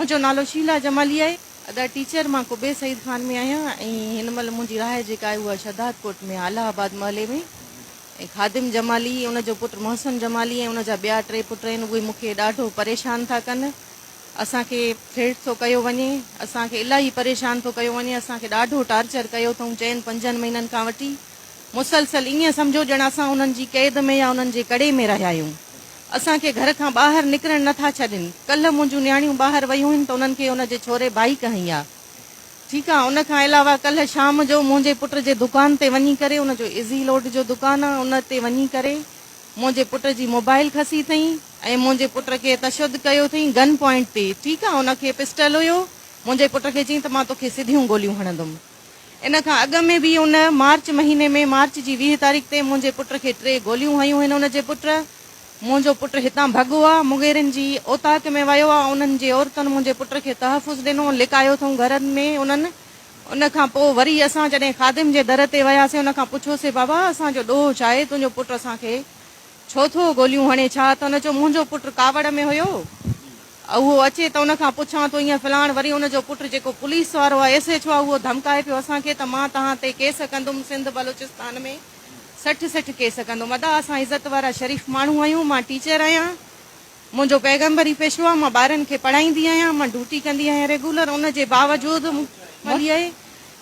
منهنجو نالو شيلا جمالي آهي. ادا ٽيچر مان قبي سعيد خان ۾ آهيان ۽ هن مهل منهنجي رهائش جيڪا آهي اها شهداد ڪوٽ ۾ آهي الله آباد محلي ۾ ۽ خادم جمالي ان جو پٽ محسن جمالي ۽ ان جا ٻيا ٽي پٽ آهن اهي مون کي ڏاڍو پريشان ٿا ڪن اسان کي ٿريٽ ٿو ڪيو وڃي اسان کي الاهي پريشان ٿو ڪيو وڃي اسان کي ڏاڍو ٽارچر ڪيو اٿئون چئن پنجن مهينن کان وٺي مسلسل ائين سمجهو ڄڻ اسان انهن جي قيد ۾ يا انهن جي ڪڙي ۾ رهيا آهيون. اسان کي گهر کان ٻاهر نڪرڻ نه ٿا ڇڏين. ڪلهه منهنجون نياڻيون ٻاهر ويون هن ته انهن کي ان جي ڇوري بائيڪ هنئي آ. ٺيڪ آ ان کان علاوه ڪلهه شام جو منهنجي پٽ جي دڪان تي وڃي ڪري ان جو ايزي لوڊ جو دڪان آ ان تي وڃي ڪري منهنجي پٽ جي موبائل کسي اٿئين ۽ منهنجي پٽ کي تشدد ڪيو اٿئين گن پوائنٽ تي ٺيڪ آ ان کي پسٽل هيو منهنجي پٽ کي چيائين ته مان توکي سڌيون گوليون هڻندم. ان کان اڳ ۾ به ان مارچ مهيني ۾ مارچ جي 20 تاريخ تي منهنجي پٽ کي ٽي گوليون هنيون هن ان جي پٽ منهنجو پٽ هتان ڀڳو آ مغيرين جي اوطاق ۾ ويو آ انهن جي عورتن منهنجي پٽ کي تحفظ ڏنو لڪايو اٿئون گهرن ۾ انهن ان کان پوء وري اسان جڏهن خادم جي در تي وياسين ان کان پڇيوسي بابا اسان جو ڏوهه ڇا آهي تنهنجو پٽ اسان کي ڇو ٿو گوليون هڻي ڇا ته ان چيو منهنجو پٽ ڪاوڙ ۾ هيو اهو اچي ته ان کان پڇان ٿو ايئن فلاڻ وري ان جو پٽ جيڪو پوليس وارو آهي ايس ايڇ او آهي اهو ڌمڪائي پيو اسان کي ته مان توهان تي ڪيس ڪندم سنڌ بلوچستان ۾ 60 60 ڪيس ڪندم ادا اسان عزت وارا شريف ماڻهو آهيون مان ٽيچر آهيان منهنجو پيغمبري پيشو آهي مان ٻارن کي پڙهائيندي آهيان مان ڊوٽي ڪندي آهيان ريگولر ان جي باوجود ملي آهي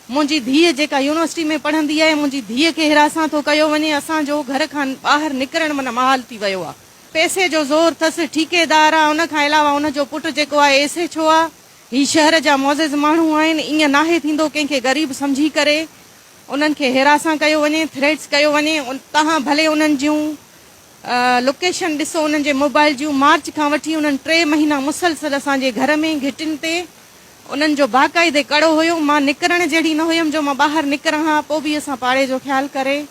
منهنجي ڌيء جيڪا يونيورسٽي ۾ پڙهندي آهي منهنجي ڌيء کي هراسان ٿو ڪيو وڃي اسان جو گهر کان ٻاهر نڪرڻ معنيٰ محال ٿي ويو آهي. پئسي جو زور ٿس، ٺيڪيدار آ، ان کان علاوه ان جو پٽ جيڪو آهي ايس ايڇ او آ، هي شهر جا معزز ماڻهو آهن، ائين ناهي ٿيندو ڪنهن کي غريب سمجهي ڪري انهن کي هراسان ڪيو وڃي، ٿريٽس ڪيو وڃي، توهان ڀلي انهن جون لوڪيشن ڏسو انهن جي موبائل جون، مارچ کان وٺي انهن ٽي مهينا مسلسل اسان جي گهر ۾ گهٽين تي انهن جو باقاعدي ڪڙو هيو، مان نڪرڻ جهڙي نه هيم جو مان ٻاهر نڪران ها، پوء به اسان پاڙي جو خيال ڪري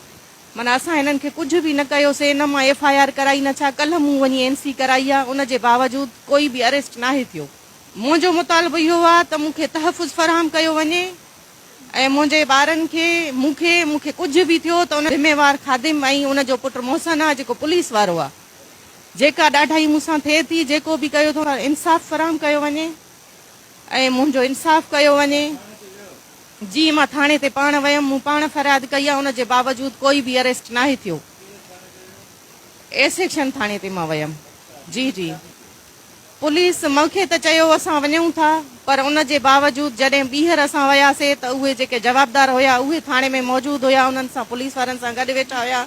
معنيٰ اسان هنن کي ڪجهه به نه ڪيو سي نه مان ايف I R ڪرائي نه ڇا ڪلهه مون وڃي اين سي ڪرائي آ ان جي باوجود ڪوئي به اريسٽ ناهي ٿيو. منهنجو مطالبو اهو آ ته مون کي تحفظ فراهم ڪيو وڃي ۽ منهنجي ٻارن کي مون کي مون کي ڪجهه به ٿيو ته ان ذميوار خادم ۽ ان جو پٽ محسن آ جيڪو پوليس وارو آ جيڪا ڏاڍائي مون سان ٿئي ٿي جيڪو به ڪيو ٿو انصاف فراهم ڪيو وڃي ۽ منهنجو انصاف ڪيو وڃي. جي مان ٿاڻي تي پاڻ ويم مون پاڻ فرياد ڪئي آ ان جي باوجود ڪوئي به اريسٽ ناهي ٿيو اي سيڪشن ٿاڻي تي مان ويم جي جي پوليس مون کي ته چيو اسان وڃون ٿا پر ان جي باوجود جڏهن ٻيهر اسان وياسي ته اهي جيڪي جوابدار هيا اهي ٿاڻي ۾ موجود هيا انهن سان پوليس وارن سان گڏ ويٺا هيا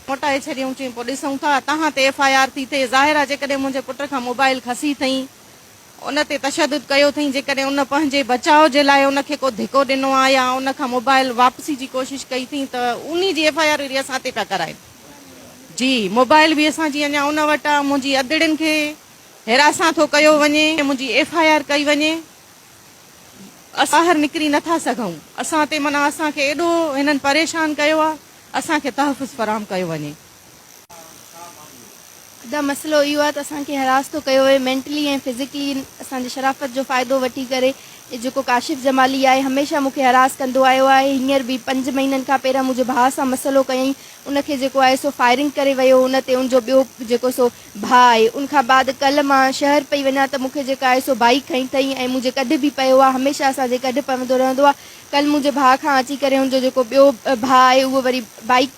موٽائي ڇڏيائون چيائين پوء ڏسون ٿا تهان تي ايف I R ٿي ٿئي ظاهر آ جيڪڏهن منهنجي پٽ کان موبائل کسي اٿئين ان تي تشدد ڪيو اٿئين، جيڪڏهن ان پنهنجي بچاء جي لاء ان کي ڪو ڌڪو ڏنو آهي يا ان کان موبائل واپسي جي ڪوشش ڪئي اٿئين ته انهي جي ايف I R وري اسان تي پيا ڪرائين. جي موبائل به اسان جي اڃا ان وٽ آهي، منهنجي ادڙين کي هراسان ٿو ڪيو وڃي، منهنجي ايف I R ڪئي وڃي، اسان ٻاهر نڪري نه ٿا سگهون، اسان تي معنيٰ اسان کي ايڏو هنن پريشان ڪيو آهي، اسان کي تحفظ فراهم ڪيو وڃي. ادا مسئلو اهو آهي ته اسان کي هراس ٿو ڪيو وڃي مينٽلي ۽ فزيڪلي اسان جي شرافت جو فائدو وٺي ڪري جيڪو ڪاشف جمالي آهي هميشه مون کي هراس ڪندو آيو آهي هينئر به پنج مهينن کان پهريان منهنجي ڀاء سان مسئلو ڪيائين ان کي جيڪو آهي سو فائرنگ ڪري ويو ان تي ان جو ٻيو جيڪو سو ڀاء آهي ان کان بعد ڪلهه مان شهر پئي وڃان ته مون کي جيڪا آهي سو بائيڪ کنئي اٿئي ۽ منهنجي ڪڍ به پيو آهي هميشه اسان جي ڪڍ پوندو رهندو آهي ڪلهه منهنجي ڀاء کان اچي ڪري ان جو جيڪو ٻيو ڀاء آهي اهو وري بائيڪ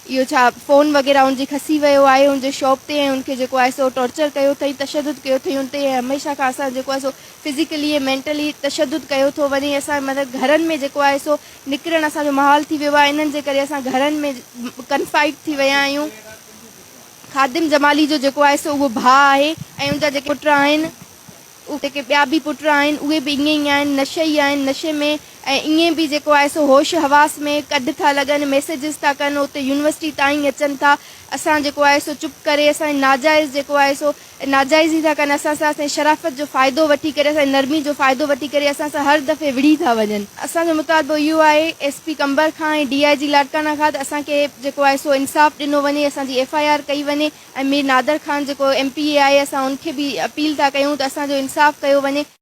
اهو ڇا فون وغيره ان جي کسي ويو آهي ان جي شاپ تي ۽ ان کي جيڪو آهي سو ٽارچر ڪيو اٿئي تشدد ڪيو اٿئي ان تي ۽ هميشه کان اسان جيڪو آهي سو فزيڪلي ۽ مينٽلي تشدد ڪيو ٿو وڃي اسان مطلب گهرن ۾ جيڪو آهي سو نڪرڻ اسان جو محال ٿي ويو آهي انهن جي ڪري اسان گهرن ۾ ڪنفائيڊ ٿي ويا آهيون خادم جمالي جو جيڪو آهي سو اهو ڀاء آهي ۽ ان جا جيڪي پٽ آهن اهي جيڪي ٻيا به پٽ آهن اهي به ائين ئي آهن نشئي آهن نشي ۾ ۽ ائين به جيڪو آهي سو هوش حواس ۾ ڪڍ ٿا لڳن ميسيجز ٿا ڪن اتي يونيورسٽي تائين اچن ٿا اسان جيڪو آهي سو چپ ڪري اسان جي ناجائز جيڪو آهي سو ناجائزي ٿا ڪن اسان سان اسان جي شرافت جو فائدو وٺي ڪري اسان جي نرمي جو فائدو وٺي ڪري اسان سان هر دفعي وڙهي ٿا وڃن. اسان جو مطالبو اهو آهي ايس پي قمبر کان ۽ ڊي I جي لاڙڪاڻا کان ته اسان کي جيڪو آهي سو انصاف ڏنو وڃي اسان جي ايف I R ڪئي وڃي ۽ مير نادر خان جيڪو ايم پي اي آهي اسان ان کي به اپيل ٿا ڪيون ته اسان جو انصاف ڪيو وڃي.